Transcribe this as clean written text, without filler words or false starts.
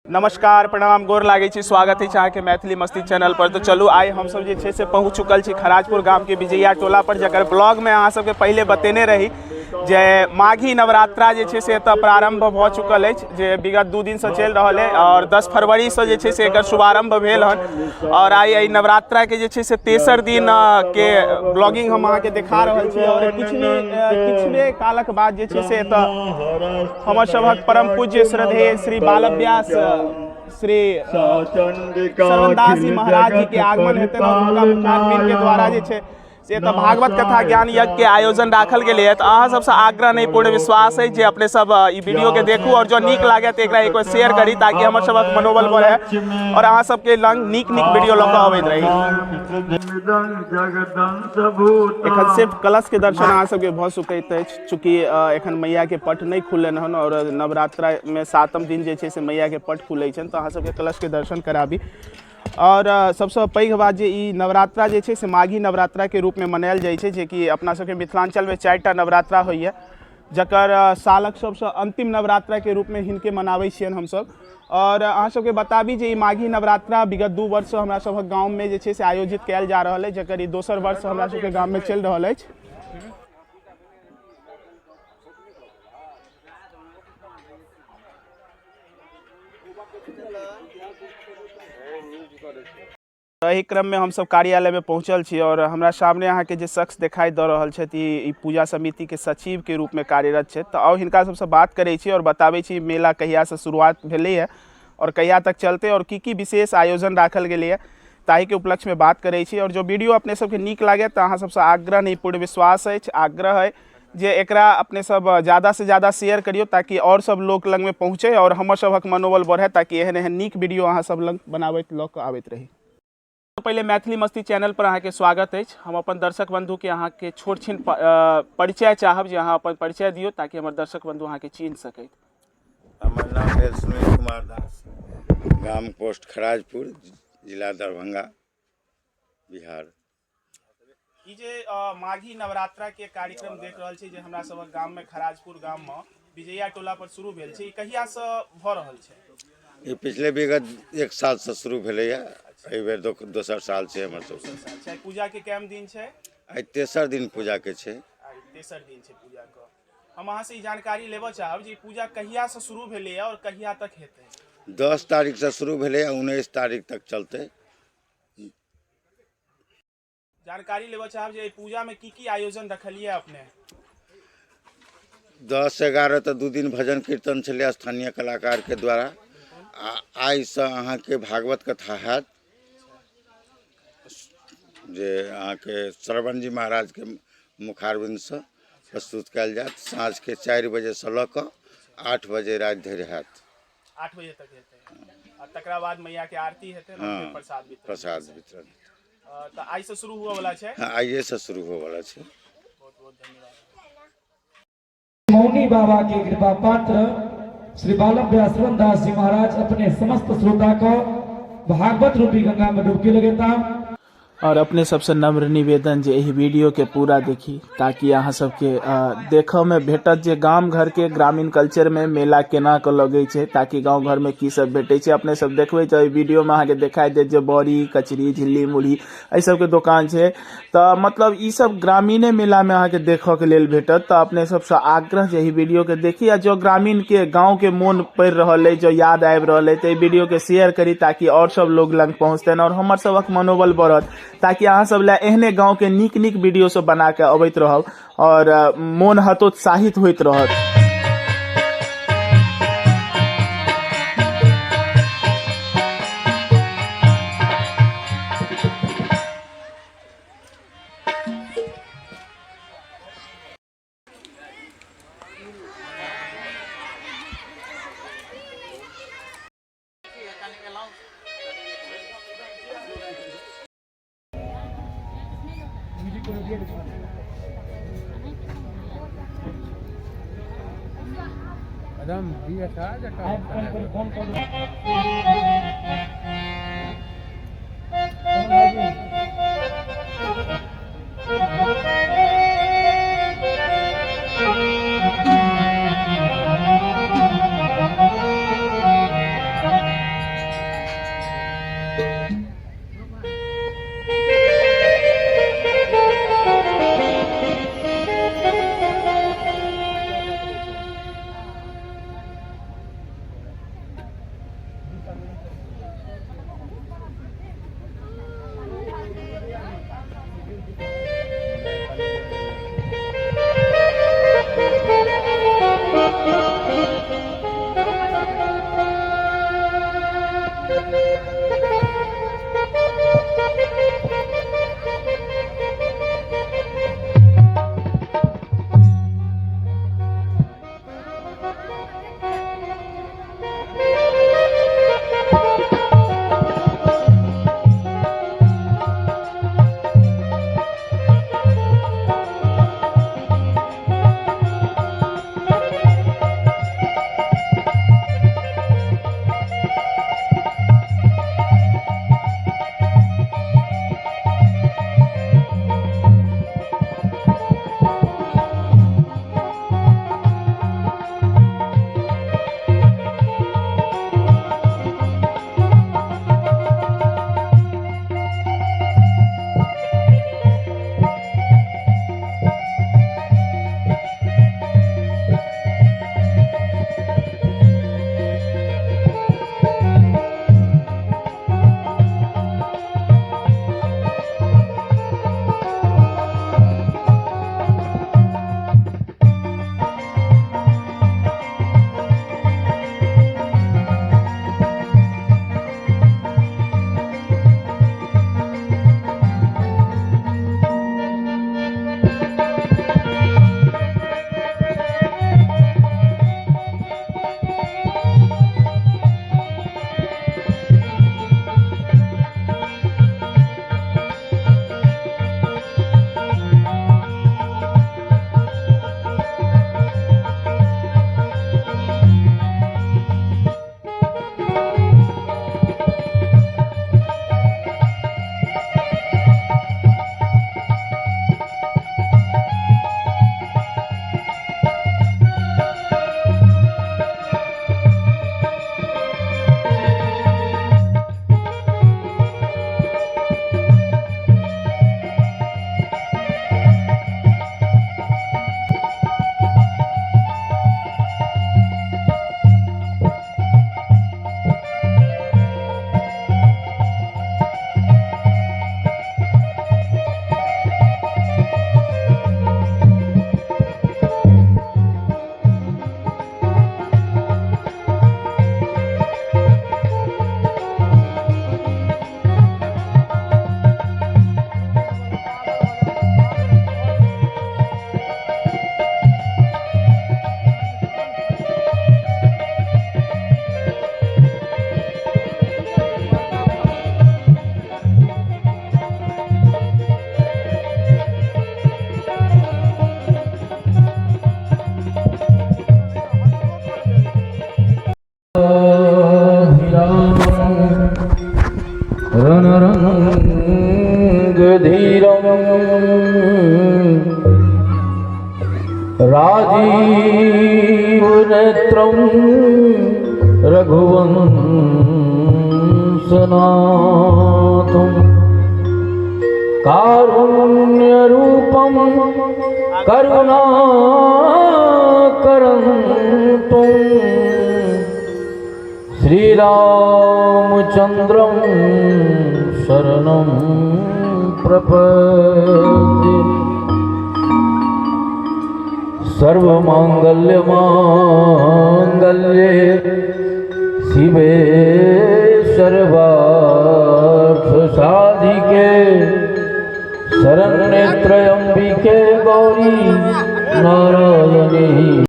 नमस्कार, प्रणाम, गोर लागै छी। स्वागत अछि अहाँके मैथिली मस्ती चैनल पर। तो चलू, आइ हमसब जे छै से पहुँच चुकल छी खराजपुर गामके विजया टोला पर, जकर ब्लॉगमे अहाँ सबके पहिले बतेने रही जे माघी नवरात्रा जे छै से एतऽ प्रारम्भ भऽ चुकल अछि, जे विगत 2 दिनसँ चलि रहल अछि आओर 10 फरवरीसँ जे छै से एकर शुभारम्भ भेल हन। आओर आइ एहि नवरात्राके जे छै से तेसर दिन के ब्लॉगिंग हम अहाँके देखा रहल छी। आओर किछुए कालक बाद जे छै से एतऽ हमर सभक परम पूज्य श्रद्धेय श्री बालव्यास श्री श्रवणदास जी महाराज जी के आगमन हेतनि और हुनका मुखारबिंद के द्वारा जे छै से एतऽ भागवत कथा ज्ञान यज्ञ के आयोजन राखल गेलैए। तऽ अहाँ सबसँ आग्रह नहि, पूर्ण विश्वास अछि जे अपने सब ई वीडियो के देखू और जँ नीक लागए तऽ एकरा एक बेर शेयर करी, ताकि हमर सबक मनोबल बढ़े और अहाँ सबके लग नीक नीक वीडियो लऽ कऽ अबैत रही। एखन सिर्फ कलश के दर्शन अहाँ सबके भऽ सकैत अछि, चूँकि एखन मैयाके पट नहि खुललनि हन और नवरात्रामे 7म दिन जे छै से मैयाके पट खुलै छनि, तऽ अहाँ सबके कलशके दर्शन कराबी। आओर सबसँ पैघ बात जे ई नवरात्रा जे छै से माघी नवरात्राके रूपमे मनायल जाइ छै, जेकि अपना सबके मिथिलाञ्चलमे 4टा नवरात्रा होइए, जकर सालक सबसँ अन्तिम नवरात्राके रूपमे हिनके मनाबै छियनि हमसब। आओर अहाँ सबके बताबी जे ई माघी नवरात्रा विगत 2 वर्षसँ हमरा सभक गाममे जे छै से आयोजित कयल जा रहल अछि, जकर ई दोसर वर्ष हमरा सबके गाममे चलि रहल अछि। एहि क्रममे हमसब कार्यालयमे पहुँचल छी और हमरा सामने अहाँके जे शख्स देखाइ दऽ रहल छथि, ई पूजा समितिके सचिवके रूपमे कार्यरत छथि। तऽ आउ हिनका सबसँ बात करै छी और बताबै छी मेला कहियासँ शुरुआत भेलैए और कहिया तक चलतै और की की विशेष आयोजन राखल गेलैए, ताहिके उपलक्ष्यमे बात करै छी। और जो वीडियो अपने सबके नीक लागै तऽ अहाँ सबसँ आग्रह नहि, पूर्ण विश्वास अछि, आग्रह अइ जे एकरा अपने सब ज़्यादा से ज़्यादा शेयर करियौ, ताकि आओर सब लोक लगमे पहुँचै और हमर सबक मनोबल बढ़े, ताकि एहन एहन नीक वीडियो अहाँ सब लग बनाबैत लऽ कऽ आबैत रही। पहिले मैथिली मस्ती चैनल पर अहाँके स्वागत अछि। हम अपन दर्शक बंधुके अहाँके छोट छिन परिचय चाहब जे अहाँ अपन परिचय दियौ, ताकि हमर दर्शक बंधु अहाँके चिन्ह सकैत। हमर नाम भेल सुनील कुमार दास, गाम पोस्ट खराजपुर, जिला दरभंगा, बिहार। ई जे माघी नवरात्रा के कार्यक्रम देख रहल छी जे हमरा सबक गाम में खराजपुर गाम में विजया टोला पर शुरू भेल छै, ई कहिया से भऽ रहल छै? ई पिछले विगत 1 साल से शुरू भेलैया, एहि बेर दोसर साल छै हमर सब। अच्छा, पूजा के कैम दिन छै? आइ तेसर दिन पूजा के छै। आइ तेसर दिन छै पूजा के। हम अहाँ से ई जानकारी लेबऽ चाहब जे पूजा कहिया से शुरू भेलैया और कहिया तक हेतै? 10 तारीख से शुरू भेलैया, 19 तारीख तक चलतै। जानकारी लेबऽ चाहब जे एहि पूजामे की की आयोजन रखलियै अपने? 10 11 तऽ 2 दिन भजन कीर्तन छलै स्थानीय कलाकारके द्वारा, आ आइसँ अहाँके भागवत कथा हैत, जे अहाँके श्रवणजी महाराजके मुखारविन्दसँ प्रस्तुत कयल जायत। साँझके 4 बजेसँ लऽ कऽ 8 बजे राति धरि हैत। 8 बजे तक हेतै आ तकरा बाद मैया के आरती हेतै ने, हाँ, प्रसाद वितरण। प्रसाद वितरण। तऽ आइ से शुरू हुअ वाला छै? हाँ, आइए से शुरू होए वाला छै। बहुत बहुत धन्यवाद। मौनी बाबा के कृपा पात्र श्री बालक व्यासवन दास जी महाराज अपने समस्त श्रोता को भागवत रूपी गंगा में डुबकी लगेता। और अपने सबसे नम्र निवेदन जे एहि वीडियो के पूरा देखी, ताकि अहाँ सबके देखऽ में भेटत जे गाम घर के ग्रामीण कल्चर में मेला केना के लगै छै, ताकि गाँव घर में की सब भेटै छै अपने सब देखबै। तऽ एहि वीडियो में अहाँके देखाई देत जे बड़ी, कचरी, झिल्ली, मुरही एहि सबके दोकान छै। तऽ ई सब ग्रामीणे मेला में अहाँके देखऽ के लेल भेटत। तऽ अपने सबसँ आग्रह जे एहि वीडियो के देखी, आ जो ग्रामीण के गाँव के मोन पड़ि रहल अछि, जो याद आबि रहल अछि, तऽ एहि वीडियो के शेयर करी, ताकि और सब लोग लग पहुँचतनि और हमर सबक मनोबल बढ़त, ताकि अहाँ सब लए एहने गाँव के नीक नीक वीडियो सब बना के अबैत रहब और मोन हतोत्साहित होइत रहत। राजीव नेत्रं रघुवंशनाथं कारुण्यरूपं करुणाकरन्तं श्रीरामचन्द्रं शरणं प्रपद्ये। सर्वमाङ्गल्यमाङ्गल्ये शिवे सर्वार्थसाधिके शरण्ये त्र्यम्बिके गौरी नारायणी।